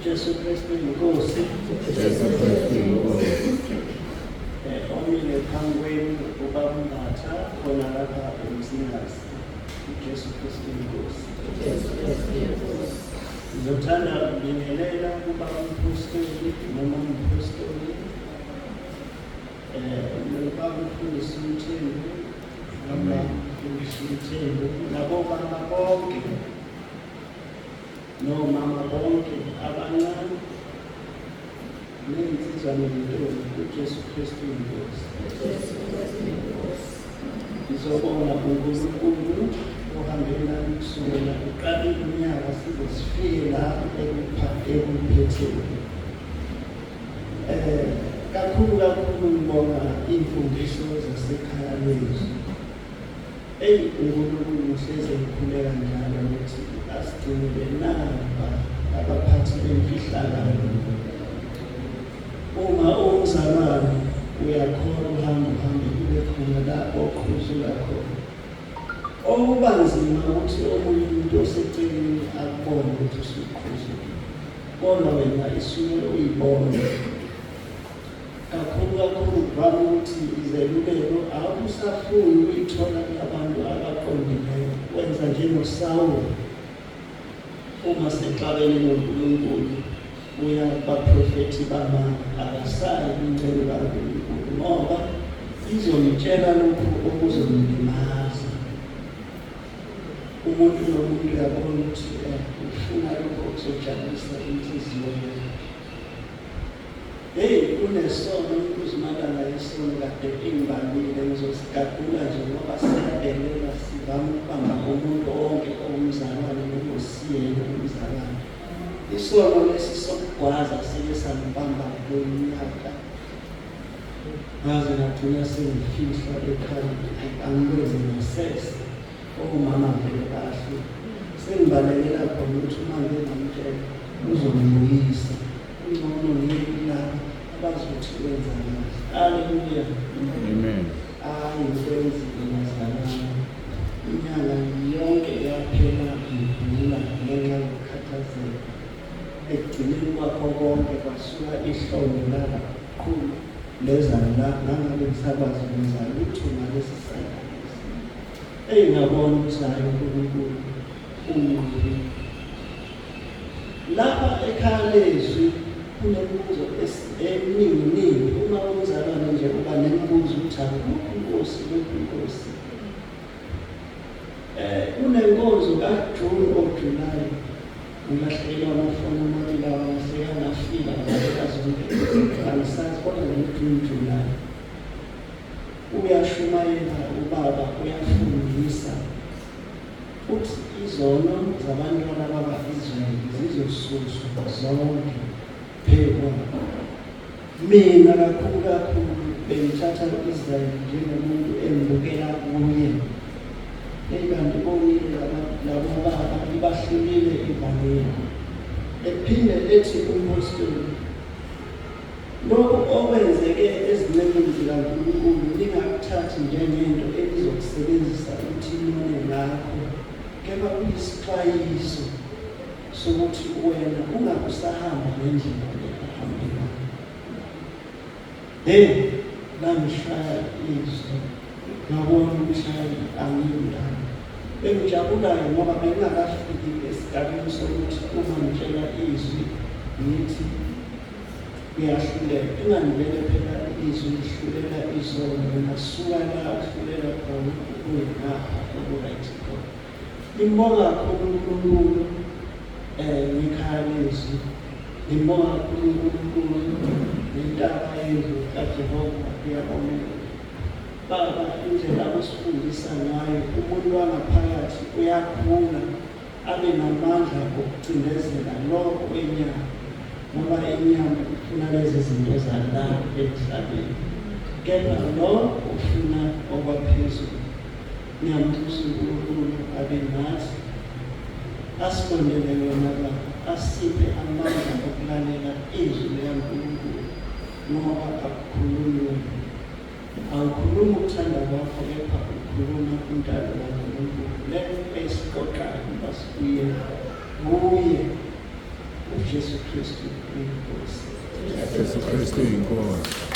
UJesu Kristu inkosi. Jesu Kristu inkosi. Omile phambi kwenu ubaba uMbatha khona lapha eMzingazi. UJesu Kristu inkosi. Jesu Kristu inkosi. Ngizothanda ukubingelela kubaba umphostoli noma umphostoli. Nobaba umfundisi uMthembu, noma umfundisi uMthembu, nabobaba bonke nomama bonke abancane nezinsizwa nezintombi kuJesu Kristu inkosi. Jesu Kristu inkosi. Ngizobonga uNkulunkulu ohambe nami kusukela uqala unyaka size sifike la ekuphetheni. Kakhulu kakhulu ngibonga iy'mfundiso zasekhaya lwethu. Eyi, uNkulunkulu ngihlezi ngikhuleka njalo ukuthi asigcinele naba abaphathi bemfihlakalo. Uma umzalwane uyakholwa uhambe uhambe kube khona la oqhuzula khona. Okuba nzima ukuthi omunye umuntu oseceleni akubone ukuthi usuqhuzula. Kodwa wena isuke uyibone. Kakhulu kakhulu kuvame ukuthi izeluleko awusafuni ukuyithola kulabantu abaqondileyo. Wenza njengoSawuli uma sexabene noNkulunkulu, uya kubaprofethi bamanga, akasayi kwinceku kaNkulunkulu ngoba izomtshela lokhu okuzomlimaza. Umuntu nomuntu uyabona ukuthi ufuna lokhu okuzojabulisa inhliziyo yakhe. Hey, kunesono ukuzimalanga yesono kade ingibambile, ngizosigagula nje ngoba siyadelela, sivame ukubamba umuntu wonke owumzalwane noma osiyena umzalwane. Isono lesi sokugwaza sike sangibamba kulo nyaka, ngaze ngagcina sengifihla ekhaya, angikwenze ngasese. Omama vele bahle, sengibalekela khona ukuthi uma ngike ngamtshela uzongibuyisa. Kungcono ngiye kulaba abazothi wenza kahle. Haleluya. Amen. Hayi, ngikwenzile bazalwane. Inyanga yonke yaphela ngigula ngenxa yokukhathazeka. Ekugcineni kwakho konke kwasuka ihlombe laba qhuma leza la, ngangabe ngisakwazi ukwenza lutho ngalesi sandla lesi. Eyi, ngabona ukuthi hhayi, uNkulunkulu unqobile. Lapha ekhaya lezwi kunemibuzo emininginingi. Uma umzalwane nje uba nemibuzo ukuthi akukho inkosi, lokhu inkosi. Kunenkonzo kaJune or July, ngilahlekelwa amafoni amabili awahleka ngafika ngabeka zonke izinto, angisazi kodwa ngeJune July. Uyashumayela ubaba, uyafundisa. Uthi izono zabantwana bakwa-Israyeli zizosuswa zonke phezu kwabo. Mina kakhulu kakhulu bengithatha u-Israyeli njengomuntu engibukela kuye. Eyi, kanti bonile labo baba, ibahlulile ivangeli. Ephinde ethi umpostoli, lokhu okwenzeke ezincekwini zikaNkulunkulu ningakuthathi njengento enizokusebenzisa ukuthi none ngakho, kepha kuyisixwayiso sokuthi wena ungakusahamba ngendlela le ahambe ngayo. Hey, langishaya izwi, ngabona ukuthi hayi, angiyindawo. Bengijabulayo ngoba bengingakafiki esigabeni sokuthi uma ngitshela izwi ngithi kuyahluleka. Ingani vele phela izwi lihlulela izono, wena suka la uhlulela khona ubuye ngapha oku-right khona. Ngimbonga kakhulu uNkulunkulu ngekhaya lezwi. Ngimbonga kakhulu uNkulunkulu ngentaba yendlu kaJehova iyabonela. Baba, indlela osifundisa ngayo, umuntu wangaphakathi uyakhula abe namandla okucindezela lokho kwenyama, ngoba inyama ifuna lezi zinto zala emhlabeni, kepha lo ufuna okwaphezulu. Ngiyamnxusa uNkulunkulu abe nathi, asibonele yona Baba, asiphe amandla okulalela izwi likaNkulunkulu, ngoba akukhulumi wena. Awukhulumi ukuthanda kwakho, kepha ukhuluma intando kaNkulunkulu. Le esiqoqayo ukuba sibuye kuye. Jesu Kristu inkosi. Jesu Kristu inkosi.